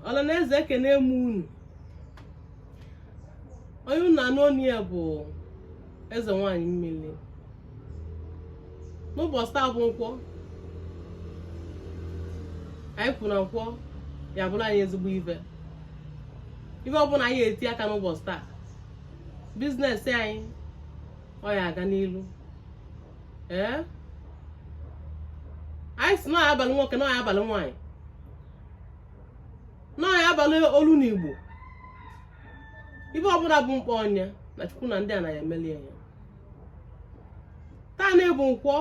Ọlanaeze, ekene m unu. Onye unu na-anụ onu ya bụ eze nwanyị mmiri. N'ụbọchị taa bụ nkwọ, anyị kwuru na nkwọ ya bụrụ anyị ezigbo ife. Ife ọbụla anyị eti aka n'ụbọchị taa, business anyị ọ ya aga n'ilu. Ee, anyị sị na ọ ya abalị nwoke, na ọ ya abalị nwaanyị, na ọ ya abalị olu na Igbo. Ife ọbụla bụ mkpa onye na Chukwu na ndị a na ya emeli ya. Taa na-ebu nkwọ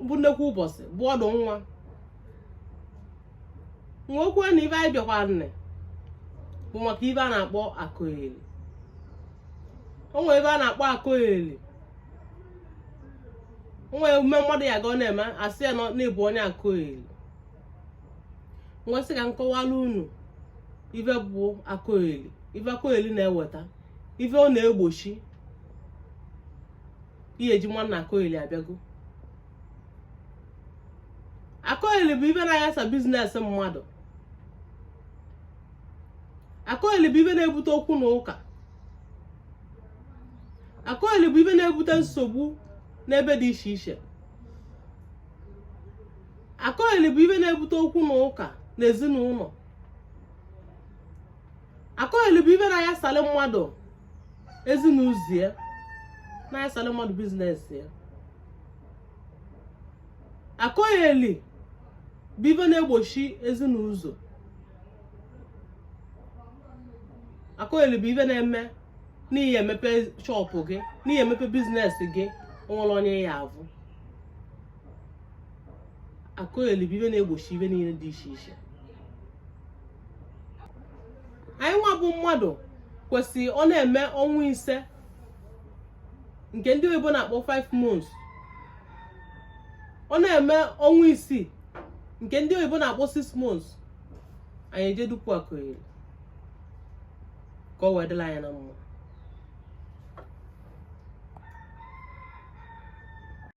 bụ nnekwu ụbọchị bụ ọdụ nwa nwekwe na ife anyị bịakwara nne bụ maka ife a na-akpọ akọeli. O nwere ebe a na-akpọ akọeli. O nwere emume mmadụ ya ga ọ na-eme, asị ya na-ebu onye akọeli. Nwesị ka m kọwara unu ife bụ akọeli, ife akọeli na-eweta, ife ọ na-egbochi, ihe eji nwanna akọeli abịago. Akọeli bụ ife na-ayasa business mmadụ. Akọeli bụ ife na-ebute okwu na ụka. Akọeli bụ ife na-ebute nsogbu n'ebe dị iche iche. Akọeli bụ ife na-ebute okwu na ụka n'ezinụlọ. Akọeli bụ ife na-ayasalị mmadụ ezinụzọ ya, na-ayasalị mmadụ business ya. Akọeli bụ ife na-egbochi ezinụzọ. Akọeli bụ ife na-eme n'ihi emepe shop gị, n'ihi emepe business gị, onwere onye ya avụ. Akọeli bụ ife na-egbochi ife niile dị iche iche. Anyị nwa bụ mmadụ kwesịrị ọ na-eme ọnwa 5, nke ndị oyibo na-akpọ 5 months, ọ na-eme ọnwa 6, nke ndị oyibo na-akpọ 6 months, anyị eje dupu akọeli ka ọ wee dịla anyị na mma.